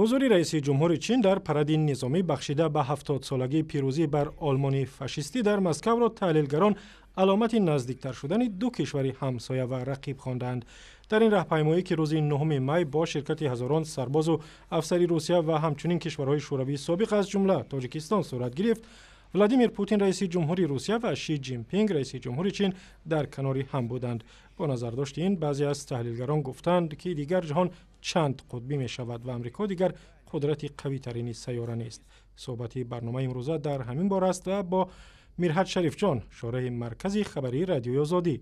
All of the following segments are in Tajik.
Ҳузури раиси ҷумҳури Чин дар паради низомӣ, бахшида ба 70-солагии пирӯзӣ бар Олмони фашистӣ дар Москавро таҳлилгарон аломати наздиктар шудани ду кишвари ҳамсоя ва рақиб хондаанд. Дар ин раҳпаймоӣ, ки рӯзи 9 май бо ширкати ҳазорон сарбозу афсари Русия ва ҳамчунин кишварҳои Шӯравии собиқ, аз ҷумла Тоҷикистон, сурат гирифт, Владимир Путин, раиси ҷумҳури Русия, ва Ши Ҷинпинг, раиси ҷумҳури Чин, дар канори ҳам буданд. Бо назардошти ин, баъзе аз таҳлилгарон гуфтанд, ки дигар ҷаҳон чанд қутбӣ мешавад ва Амрико дигар қудрати қавитарини сайёра нест. Суҳбати барномаи имрӯза дар ҳамин бора аст ва бо Мирҳат Шарифҷон, шореҳи Маркази хабарии Радиои Озодӣ.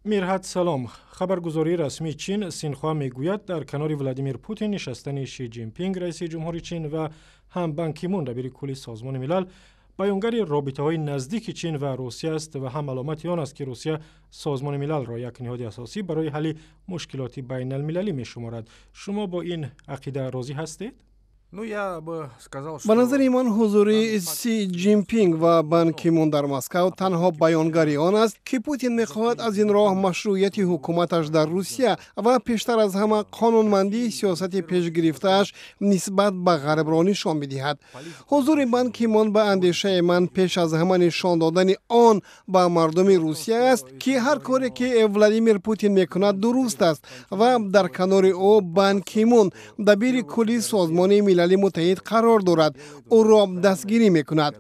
Мирҳат, салом. Хабаргузории расмии Чин Синхуа мегӯяд, дар канори Владимир Путин нишастани Ши Ҷинпинг, раиси ҷумҳури Чин, ва ҳам Бан Ки Мун, дабири кулли Созмони Милал, баёнгари робитаҳои наздики Чин ва Русия аст ва ҳам аломати он аст, ки Русия Созмони Милалро як ниҳоди асосӣ барои ҳалли мушкилоти байналмилалӣ мешуморад. Шумо бо ин ақида розӣ ҳастед? Ба назари ман, ҳузури Си Ҷинпинг ва Бан Кимун дар Москав танҳо баёнгари он аст, ки Путин мехоҳад аз ин роҳ машрӯияти ҳукуматаш дар Русия ва пештар аз ҳама қонунмандии сиёсати пешгирифтааш нисбат ба Ғарбро нишон бидиҳад. Ҳузури Бан Кимун, ба андешаи ман, пеш аз ҳама нишон додани он ба мардуми Русия аст, ки ҳар коре ки Владимир Путин мекунад, дуруст аст ва дар канори ӯ Бан Кимун, дабири кулли Созмони Милали Муттаҳид, қарор дорад, ӯро дастгирӣ мекунад.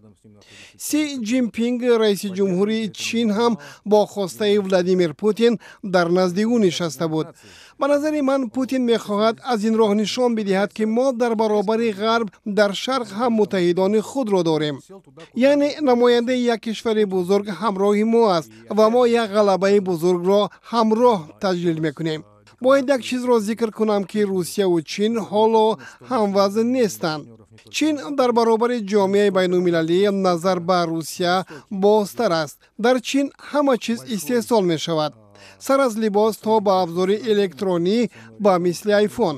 Си Ҷинпинг, раиси ҷумҳури Чин, ҳам бо хостаи Владимир Путин дар назди ӯ нишаста буд. Ба назари ман, Путин мехоҳад аз ин роҳ нишон бидиҳад, ки мо дар баробари Ғарб дар Шарқ ҳам муттаҳидони худро дорем, яъне намояндаи як кишвари бузург ҳамроҳи мо аст ва мо як ғалабаи бузургро ҳамроҳ таҷлил мекунем. Бояд як чизро зикр кунам, ки Русияву Чин ҳоло ҳамвазн нестанд. Чин дар баробари ҷомеаи байналмилалӣ назар ба Русия бозтар аст. Дар Чин ҳама чиз истеҳсол мешавад, сар аз либос то ба абзори электронӣ ба мисли айфон.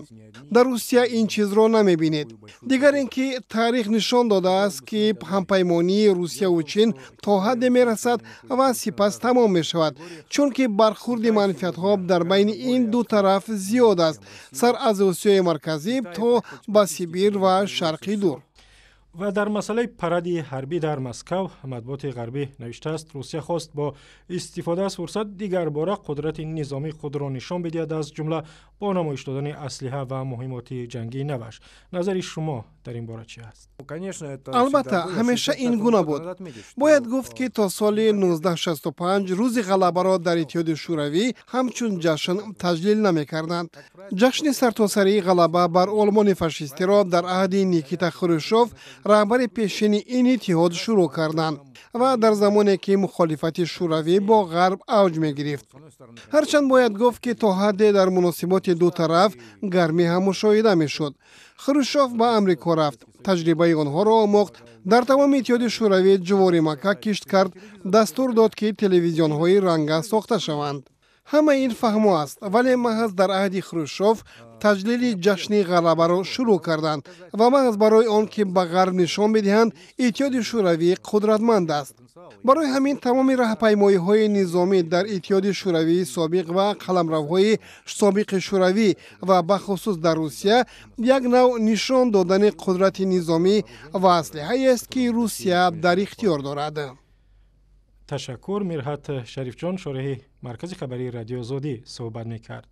Дар Русия ин чизро намебинед. Дигар ин ки таърих нишон додааст, ки ҳампаймонии Русияву Чин то ҳадде мерасад ва сипас тамом мешавад, чунки бархурди манфиатҳо дар байни ин ду тараф зиёд аст, сар аз Осиёи Марказӣ то ба Сибир ва Шарқи Дур. Ва дар масъалаи паради ҳарбӣ дар Москав, матбуоти ғарбӣ навиштааст, Русия хост бо истифода аз фурсат дигарбора қудрати низомии худро нишон бидиҳад, аз ҷумла бо намоиш додани аслиҳа ва муҳимоти ҷангии наваш. Назари шумо дар ин бора чи аст? Албатта, ҳамеша ин гуна буд. Бояд гуфт, ки то соли 1965 Рӯзи ғалабаро дар Иттиҳоди Шӯравӣ ҳамчун ҷашн таҷлил намекарданд. Ҷашни сартосарии ғалаба бар Олмони фашистиро дар аҳди Никита Хрушов, раҳбари пешини ин иттиҳод, шурӯъ карданд ва дар замоне ки мухолифати Шӯравӣ бо Ғарб авҷ мегирифт. Ҳарчанд бояд гуфт, ки то ҳадде дар муносиботи ду тараф гармӣ ҳам мушоҳида мешуд. Хрушов ба Амрико рафт, таҷрибаи онҳоро омӯхт, дар тамоми Иттиҳоди Шӯравӣ ҷуворимакка кишт кард, дастур дод, ки телевизионҳои ранга сохта шаванд. Ҳама ин фаҳмо аст, вале маҳз дар аҳди Хрушов таҷлили ҷашни ғалабаро шурӯъ карданд ва маҳз барои он ки ба Ғарб нишон бидиҳанд, Иттиҳоди Шӯравӣ қудратманд аст. Барои ҳамин тамоми раҳпаймоиҳои низомӣ дар Иттиҳоди Шӯравии собиқ ва қаламравҳои собиқи Шӯравӣ ва бахусус дар Русия як нав нишон додани қудрати низомӣ ва аслиҳаест, ки Русия дар ихтиёр дорад. Ташаккур. Мирҳат Шарифҷон, шореҳи Маркази хабарии Радиои Озодӣ, суҳбат мекард.